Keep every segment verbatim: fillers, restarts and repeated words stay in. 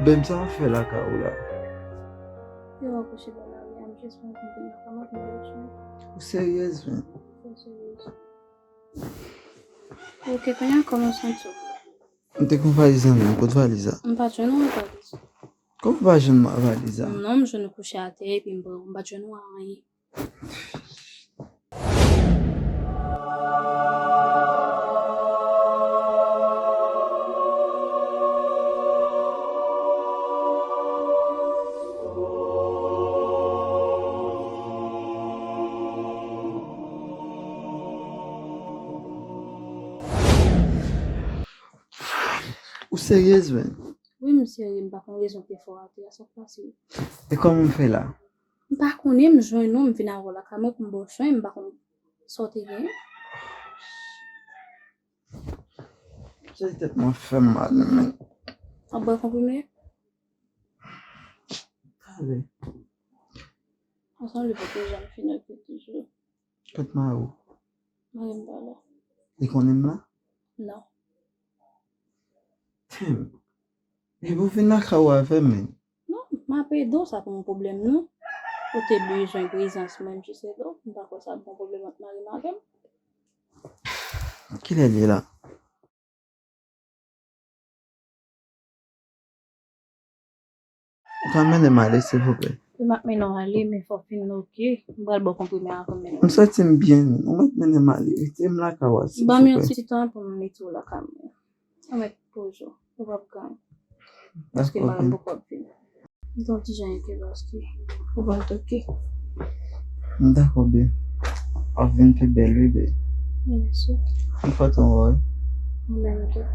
Beb, sa w ap fè lakay ou la? Yo, m ap kouche bò lari a, m jis pran konprann nan kòman pou m jwe. Ou seryèz, men? Mwen seryèz. Ok, kounye a, kòman w santi w? M te gen yon valiz nan men m, kot valiz la? M pa t jwenn ou ak valiz. Kòman w pa jwenn mwen ak valiz la? Non, m jwenn ou kouche atè, epi m pran, m pa t jwenn ou ak anyen. Ou seryèz, men? Wi, m serye, m pa konn rezon w te fè w atè a, sa k pase? E kòman m fè la? M pa konnen, m jwenn ou, m vin avè w lakay mwen pou m ba w swen, m pa konn sa w te genyen. Sa tèt mwen fè m mal, men. W ap bwè konprime? Talè. Ansanm li poko janm fin oke toujou. Kot mari w? Mari m pa la. Li konnen m la? Non. Damn. Epi w vin lakay ou avè m, men. Non, m ap ede w, sa pa yon pwoblèm, non. Ou te bezwen prezans mwen, m jis ede w. M pa kwè sa ap yon pwoblèm ant mari m avè m. Kilè l ye la? Ou ka mennen m ale, silvouplè? Wi, m ap mennen w ale, men fò w fin oke. M pral ba w konprime avan m mennen w. M santi m byen, ou mèt mennen m ale. Rete m lakay ou a, silvouplè. Ban m yon ti tan pou m mete w lakay mwen. Ou mèt poze w. Ou p ap gany. Paske mari m poko ap vini. Di w ti jan e ke paske ou pral toke. M dakò, beb. W ap vin pi bèl, wi, beb. Mèsi. M kontan wè w, wi. Ou menm tou.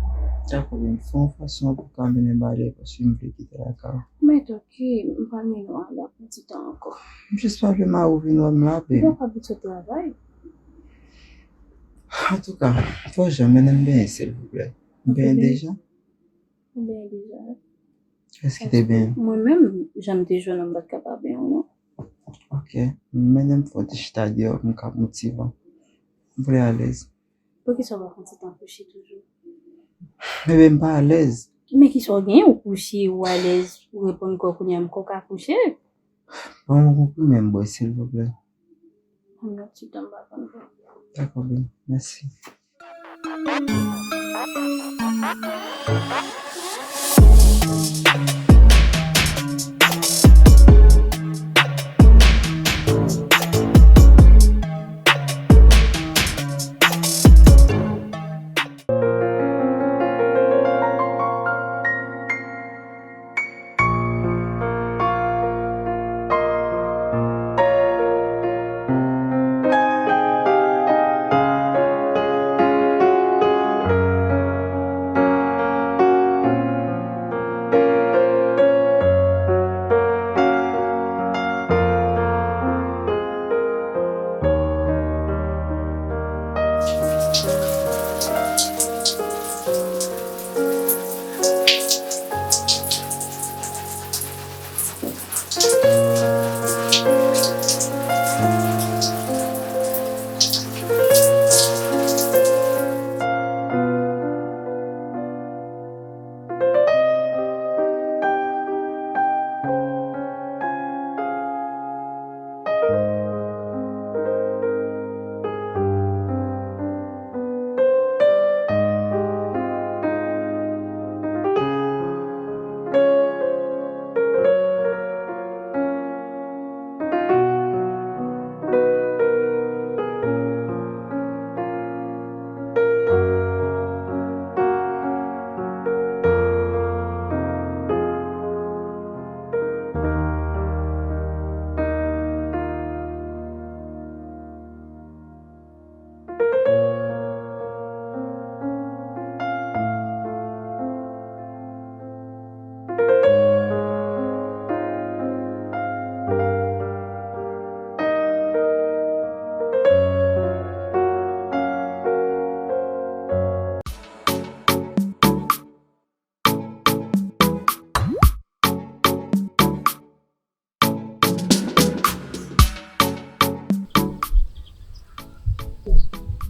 Dakò, beb. Fè yon fason pou w ka mennen m ale paske m vle kite lakay ou. Mèt oke, m pral mennen w ale pou ti tan ankò. M jis pa vle mari w vin wè m la, beb. Ou poko ap vin sot travay. Antouka, fò w jan mennen m benyen, silvouplè. M benyen deja? Ou benyen deja, wi. Kiyès ki te benyen? Mwen menm, jan m te jwenn ou, m pa t ka pa benyen w, non. Ok. Mennen m fè yon ti chita deyò pou m ka motive. M vle alèz. Poukisa w pa pran ti tan kouche toujou? Bebe, m pa alèz. Men kisa w genyen, ou kouche, ou alèz, ou reponn kò w kounye a, m kò w ka kouche? Ban m yon konprime m bwè, silvouplè. Yon ti tan m pa konn bwè. Dakò, bebe. Mèsi.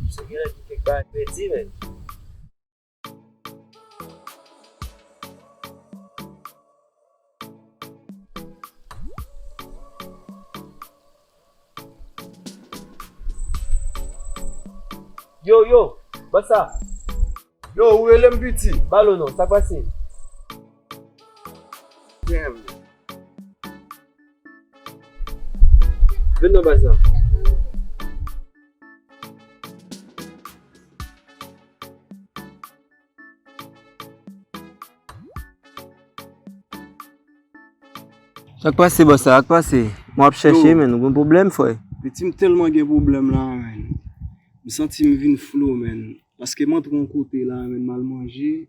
Misye genlè gen kèk bagay pèdi, men. Yo, yo, bòs sa. Yo, ou rele m piti. Balo non, sa k pase? Damn. Vin non, baz la. Sa k pase, bòs, sa k pase? Mwen ap chèche, men, ou gen pwoblèm, frè? Piti, m tèlman gen pwoblèm la, men. M santi m vin flou, men. Paske m antre yon kote la, men, m al manje.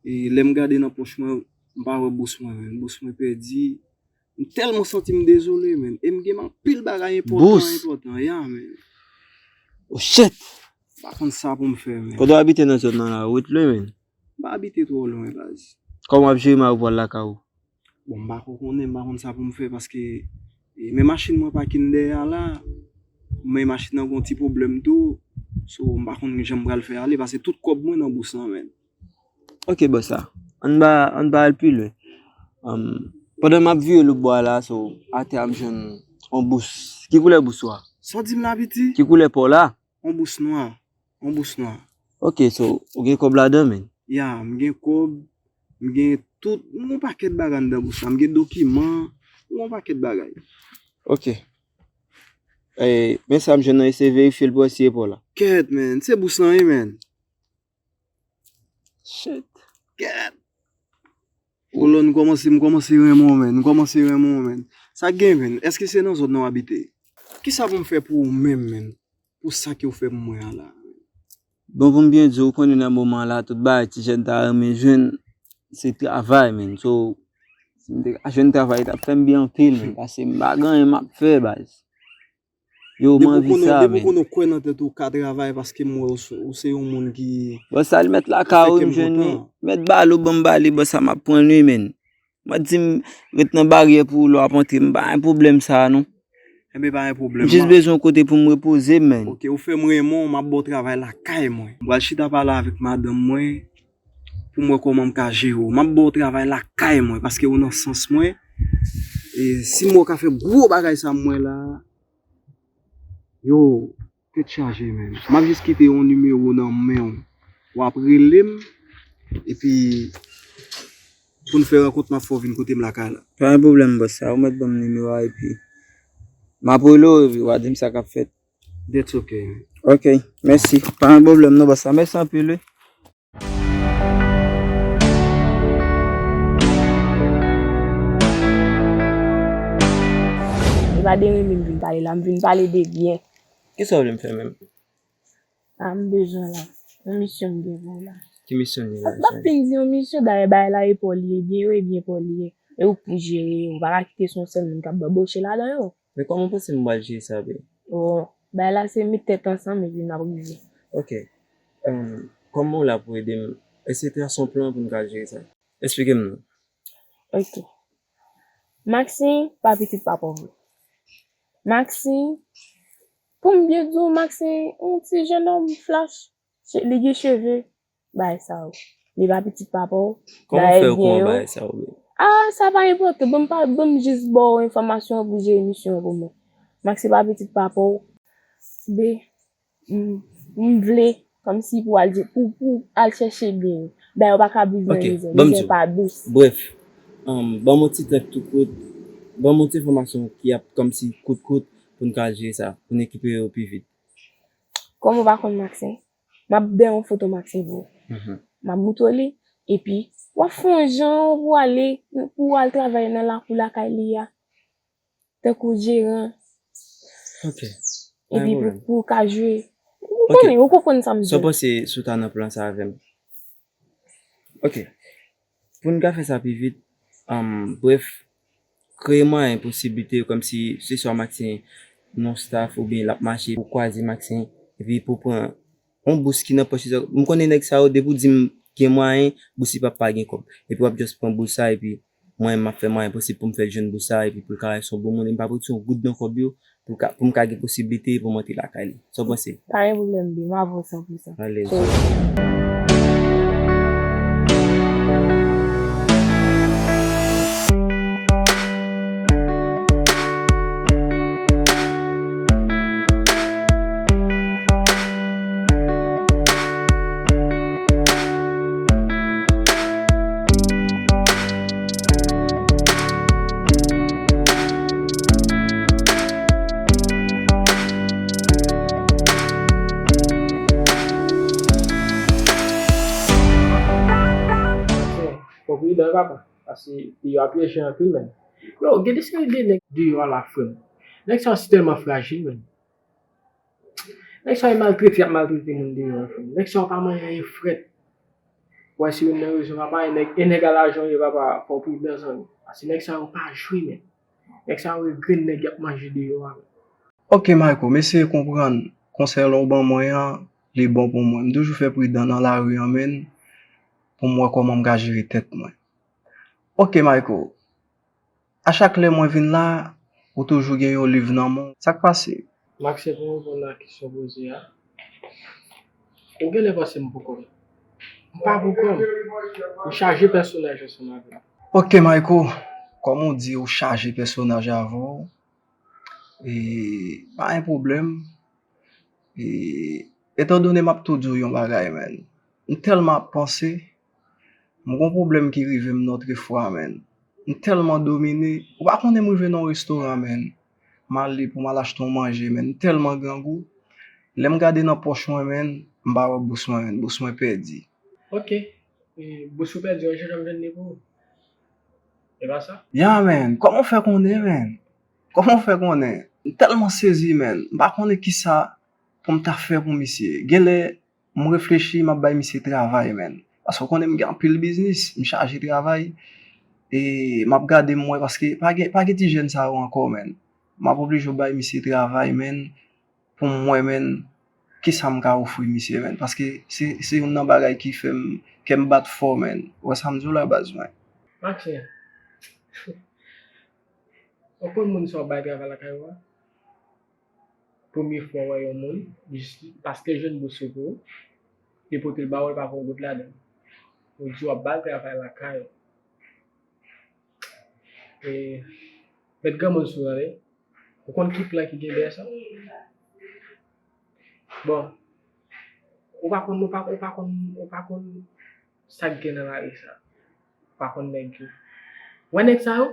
E lè m gade nan pòch mwen, m pa wè bous mwen, men. Bous mwen pèdi. M tèlman santi m dezole, men. E m gen anpil bagay enpòtan, enpòtan, ya, men. Oh, shit! M pa konn sa pou m fè, men. Kote w abite nan zòn nan la, ou ret lwen, men? M pa abite twò lwen, baz. Kòman w ap jere mari w pou w al lakay ou? Bon, m pa ko konnen, m pa konn sa pou m fè, paske, e, men machin mwen pakin dèyè a la, men machin nan gon ti pwoblèm tou, so, m pa konn jan m pral fè ale, paske tout kòb mwen nan bous lan, men. Ok, bòs la. Ann pa, ann pa al pi lwen. Anm, pandan m ap vire lòt bò a la, so, atè a m jwenn yon bous. Ki koulè bous ou a? Sa w di m la, piti? Ki koulè pa w la? Yon bous nwa. Yon bous nwa. Ok, so, ou gen kòb ladan, men? Ya, m gen kòb, m gen tout, m gen yon pakèt bagay anndan bous la. M gen dokiman, m gen yon pakèt bagay. Ok. E, men sa m jwenn nan, eseye verifye l pou wè si e pa w la. Kèt, men, se bous lan, wi, men. Shit. Kèt. Kolòn kòmanse, m kòmanse renmen w, men. M kòmanse renmen w, men. Sa gen, men? Èske se nan zòn nan w abite? Kisa pou m fè pou ou menm, men? Pou sa ke w fè pou mwen an la? Bon, pou m byen di w, ou konnen nan moman an la, tout bagay ti jèn ta renmen jwenn, se travay, men. So, si m te ka jwenn travay, t ap fè m byen anpil, men. Paske m pa gen anyen m ap fè, baz. Yo, m anvi sa, men. Depi w konnen, depi w konnen w kwè nan tèt ou ka travay, paske m wè w se, ou se yon moun ki... Bòs sa, li mèt lakay ou, m jwenn li. Mèt bal ou, ban m bale, bòs sa, m ap pran li, men. Mwen di m ret nan baryè pou ou lè w ap antre, m pa gen pwoblèm sa a non. Enben, pa gen pwoblèm. M jis bezwen yon kote pou m repoze m, men. Ok, ou fè m renmen w, m ap ba w travay lakay mwen. M pral chita pale avèk madanm mwen pou m wè kòman m ka jere w. M ap ba w travay lakay mwen paske ou nan sans mwen. E si m wè w ka fè gwo bagay sa m wè la, yo, tèt chaje, men. M ap jis kite yon nimewo nan men w. W ap rele m, epi pou n fè rankont, m ap fè w vin kote m lakay la. Pa gen pwoblèm, bòs, sa ou mèt ban m nimewo a, epi m ap rele w, epi w a di m sa k ap fèt. That's ok. Ok, mèsi. Pa gen pwoblèm non, bòs, sa. Mèsi anpil, wi. E pa de renmen m vin pale la, m vin pale de byen. Kisa w vle m fè menm? A, m bezwen la. Yon misyon m gen pou w la. Ki misyon li la? M p ap fin di yon misyon, dayè bagay la e pa w li ye, byen yo e byen pa w li ye. E ou k pou jere yo, ou pa ka kite se yon sèl moun k ap banboche ladan yo. Men kòman w panse m pral jere sa, bebe? O, bagay la se met tèt ansanm epi n ap rive. Ok. Em, kòman w la pou ede m? Èske se yon plan pou n ka jere sa? Eksplike m non. Ok. Maxine pa pitit papa w vre. Maxine, pou m byen di w, Maxine, yon ti jennonm flach, che-, li gen cheve, bagay sa yo. Li pa pitit papa w. Kòman w fè yo konnen bagay sa yo, bebe? A, sa pa enpòtan. Ban m pa, ban m jis ba w enfòmasyon an pou jere misyon an pou mwen. Maxine pa pitit papa w. Be, m, m vle, kòmsi pou al di, pou, pou al chèche byen yo. Dayè, w pa ka viv nan mizè. Mizè pa dous. Brèf, em, ban m yon ti tèt tou kout, ban m yon ti enfòmasyon ki ap kòmsi kout kout pou n ka al jere sa, pou n ekipe yo pi vit. Kòm ou pa konn Maxine, m ap bay yon foto Maxine pou ou. M ap moutre w li, epi w ap fè yon jan pou w ale, pou w al travay nan lakou lakay li a. Tankou jeran. Ok. Epi pou, pou w ka jwe. Ou konnen, ou konprann sa m di w. Sa w panse si w ta nan plan sa avè m? Ok. Pou n ka fè sa pi vit, em, brèf, kreye mwayen posiblite yo kòmsi se swa Maxine nan staff oubyen l ap mache pou kwaze Maxine epi pou pran yon bous ki nan pòch li. M konnen nèg sa yo, depi w di m gen mwayen, bous li p ap pa gen kòb. Epi w ap just pran bous sa, epi mwen, m ap fè mwayen posib pou m fè l jwenn bous sa, epi pou l ka rete yon bon moun, e m p ap retire yon goud nan kòb yo, pou l ka, pou m ka gen posiblite pou m antre lakay li. Sa w panse? Pa gen pwoblèm, bebe, m avè w san pou san. Alèz. Papa, paske deyò a pyeje anpil, menn. Yo, gen de seri de nèg deyò a la, frè m. Nèg sa yo si tèlman frajil, menn. Nèg sa yo maltrete, y ap maltrete moun deyò a, frè m. Nèg sa yo pa manyen anyen frèt. Wè, se youn nan rezon, papa, e nèg, e nèg a lajan yo, papa, fò w pridan, zanmi. Paske nèg sa yo pa jwe, menn. Nèg sa yo e grenn nèg y ap manje deyò a, menn. Ok, Mayko, m eseye konprann konsèy lan w ban mwen an, li bon pou mwen. M toujou fè pridan nan lari an, menn, pou m wè kòman m ka jere tèt mwen. Ok, Mayko, a chak lè mwen vin la, ou toujou gen yon liv nan men w. Sa k pase? Max, pou m reponn a kesyon w poze a, ou genlè panse m pou kò m. M pa pou kò m. M chaje pèsonaj ansanm avè m. Ok, Mayko, kòm ou di, ou chaje pèsonaj avè w, e pa gen pwoblèm. E, etandone m ap tou di w yon bagay, menn. M tèlman ap panse, m gon pwoblèm ki rive m nòtrefwa, menn. M tèlman domine. Ou pa konnen m rive nan yon restoran, menn. M ale pou m al achte yon manje, menn. M tèlman grangou. Lè m gade nan pòch mwen, menn, m pa wè bous mwen, menn. Bous mwen pèdi. Ok. E, bous ou pèdi an, jan m jwenn li pou ou. E pa sa? Ya, menn. Kòman w fè konnen, menn? Kòman w fè konnen? M tèlman sezi, menn. M pa konnen kisa pou m ta fè pou misye. Genlè, m reflechi, m ap bay misye travay, menn. Paske w konnen m gen anpil biznis, m chaje travay. E m ap gade m wè, paske pa gen, pa gen ti jèn sa yo ankò, menn. M ap oblije bay misye travay, menn, pou m wè, menn, kisa m ka ofri misye, menn. Paske se, se youn nan bagay ki fè m, kè m bat fò, menn. Ou wè sa m di w la, baz mwen. Maxime, ou konn moun sa w ap bay travay lakay ou a? Premye fwa w wè yon moun, jis paske l jwenn bous yo pou ou, li pote l ba ou, li pa pran yon goud ladan l. Ou di w ap ba l travay lakay ou. E, met granmoun sou ou, tande. Ou konn ki plan ki gen dèyè sa? Bon, ou pa konn, ou pa, ou pa konn, ou pa konn sa k gen nan lari sa. Ou pa konn nèg yo. Wè nèg sa yo?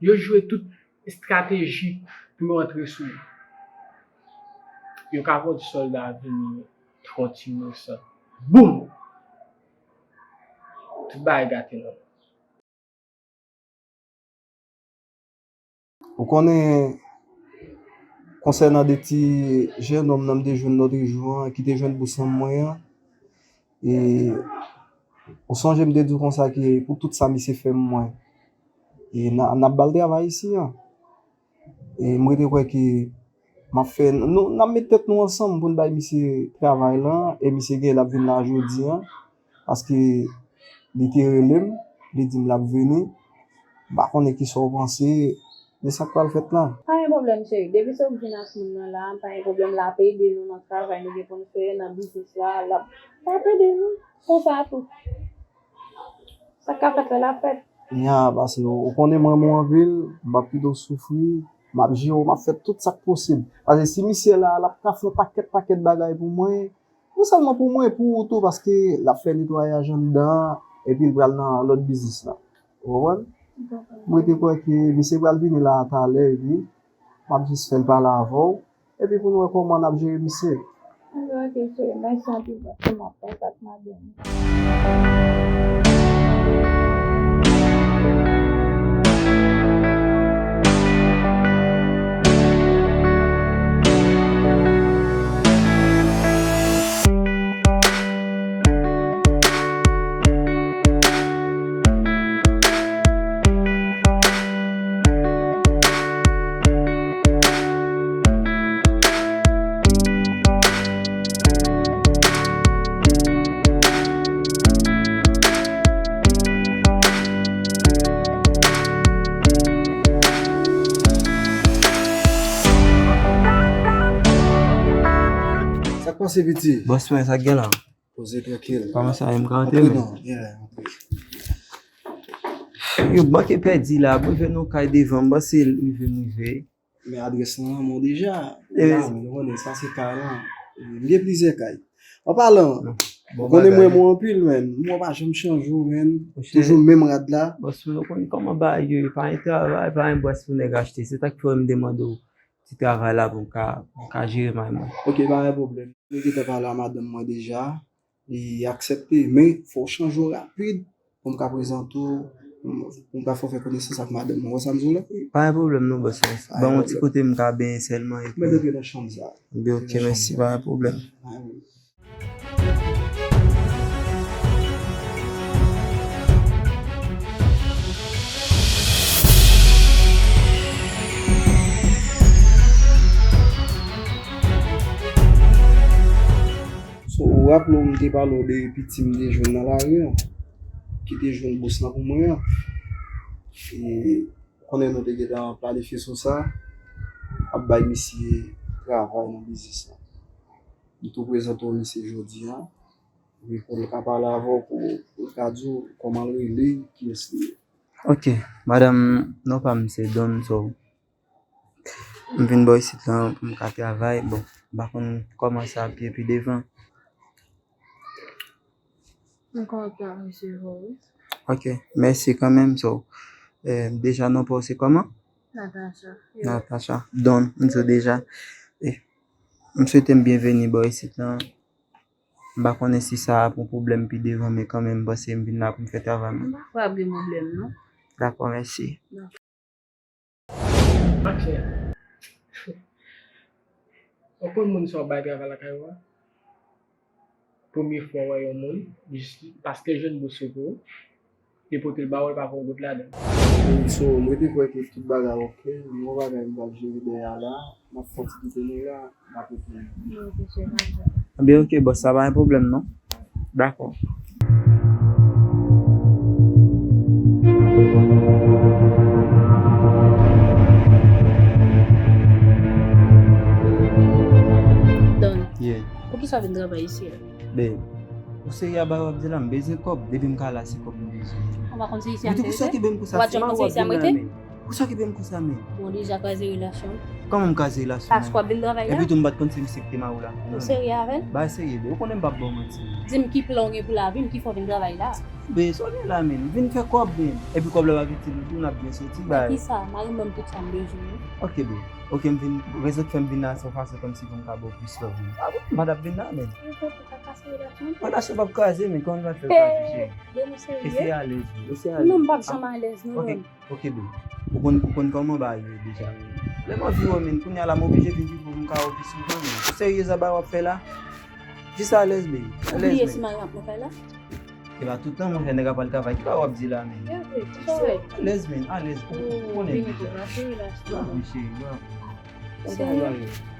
Yo jwe tout estrateji pou yo antre sou ou. Yo ka fè yon ti sòlda vini, fè yon ti mosan. Boum! Tout bagay gate nan men. Ou konnen, konsènan de ti jennonm nan m te jwenn lòt jou an, ki te jwenn bous nan men mwen an, e ou sonje m te di w konsa ke pou tout sa misye fè mwen, e n a, n ap ba l travay isi an. E m rete kwè ke m ap fè, nou, n ap met tèt nou ansanm pou n bay misye travay lan, e misye gen l ap vin la jodi an, paske li te rele m, li di m l ap vini. M pa konnen kisa w panse de sa k pral fèt la. Pa gen pwoblèm, cheri. Depi se w k vin ak moun nan la, pa gen pwoblèm, l ap ede nou nan travay nou gen pou n fè, nan biznis la, l ap, l ap ede nou. Konsa tou. Sa k ka fèt la, l ap fèt. Ya, paske ou, ou konnen m renmen w anpil, m p ap kite w soufri, m ap jere w, m ap fè tout sa k posib. Paske si misye la, l ap ka fè yon pakèt, pakèt bagay pou mwen, non sèlman pou mwen, pou ou tou, paske l ap fè netwayaj anndan an, epi l pral nan lòt biznis la. Ou konprann? M rete kwè ke misye pral vini la talè, epi m ap jis fè l pale avè w. Epi pou n wè kòman n ap jere misye. Ok, ok, cheri. Mèsi anpil paske m ap kontak madanm. Sa k pase, piti? Bòs mwen, sa k gen la? Poze trankil. Kòman sa ye, m ka antre, men? Antre non, yeah, antre. Yo, m manke pèdi la, m rive nan kay devan, m panse l rive, m rive. Men adrès lan nan men w deja. E la, men ou konnen, sa se kay lan. M gen plizyè kay. An palan, ou konnen m renmen w anpil, menn. M wè w pa janm chanje w, menn. Toujou menm rad la. Bòs mwen, ou konn kòman bagay yo ye, pa gen travay, pa gen bwès pou nèg achte. Se sa k fè m demande w ti travay la pou m ka, pou m ka jere may mwen. Ok, pa gen pwoblèm. Mwen gentan pale a madanm mwen deja. Li aksepte, men fò w chanje w rapid. pou m ka prezante w, pou m, pou m ka fè w fè konesans ak madanm mwen. Ou wè sa m di w la? Pa gen pwoblèm non, bòs. Pa gen pwoblèm. Ban m yon ti kote m ka benyen sèlman epi. Mwen antre nan chanm sa. Ebyen, ok, mèsi, pa gen pwoblèm. Pa gen pwoblèm. So, ou raple w, m te pale w de piti m te jwenn nan lari an, ki te jwenn bous lan pou mwen an. E, konnen nou te gentan planifye sou sa, ap bay misye travay nan biznis lan. M tou prezante w misye jodi a. Wi, pou l ka pale avè w, pou, pou l ka di w kòman l rele, kiyès li ye. Ok, madanm, non pa m se Don, so, m vin bò isit lan pou m ka travay. Bon, m pa konn kòman sa ap ye pi devan. M kontan resevwa w, wi. Ok, mèsi kanmenm. So, eh, deja non pa w se kòman? Natacha. Yo. Natacha. Don, m di w deja. Eh, m swete m byenveni bò isit lan. M pa konnen si sa ap yon pwoblèm pi devan, men kanmenm, m panse m vin la pou m fè travay mwen. M pa kwè ap gen pwoblèm, non. Dakò, mèsi. Dakò. Mache. Ou konn moun sa w bay travay lakay ou a? Premye fwa w wè yon moun, jis paske l jwenn bous yo pou ou, li pote l ba ou, l pa fè yon gout ladan l. So, mwen te kwè ke tout bagay ok, men yon bagay m pral jere dèyè a la, m ap fè yon ti kite nou la, m ap retounen. Ebyen, ok, bòs, sa pa gen pwoblèm, non. Dakò. Don, yeah, poukisa w vin travay isi a? Babe, ou serye a bagay w ap di la, m bezwen kòb, depi m ka la se kòb m bezwen. Ou pa konn se isi a m te rete? Ou pa janm konn se isi a m rete? Poukisa w okipe m konsa, men? Ou deja kraze relasyon m. Kòman m kraze relasyon m? Paske w ap vin travay la. Epi tou m pa t konn se misye ki te mari w la. Ou serye avè l? Bay serye, babe. Ou konnen m p ap ba w manti. Di m ki plan w gen pou lavi m, ki fè w vin travay la. Babe, sa w gen la, men? M vin fè kòb, men. Epi kòb la pa vin itil nou tou, n ap byen soti, bay. Kisa? Mari m ban m tout sa m bezwen, wi. Ok, babe. Ok, m vin, rezon k fè m vin la, se yon fason kòmsi pou m ka ba w plis love, men. Ah bon? M pa t ap vin la, men. Relasyon p ap kraze, men kòman l va fè kraze, cheri? Babe, ou serye? Eseye alèz, babe. Eseye alèz. Non, m p ap janm alèz, non, Don. Ok, babe. Ou konn, ou konn kòman bagay yo ye deja. Lè m anvi wè, men, kounye a la, m oblije vin viv pou m ka wè w pi souvan, men. Ou serye a bagay w ap fè la? Jis alèz, babe. Alèz, men. Ou bliye si mari m ap nan kay la? E pa tout tan, monchè, nèg ap al travay. Ki bagay w ap di la, men? Alèz, men, alèz. Ou konnen deja. Wi, cheri, wi. Serye?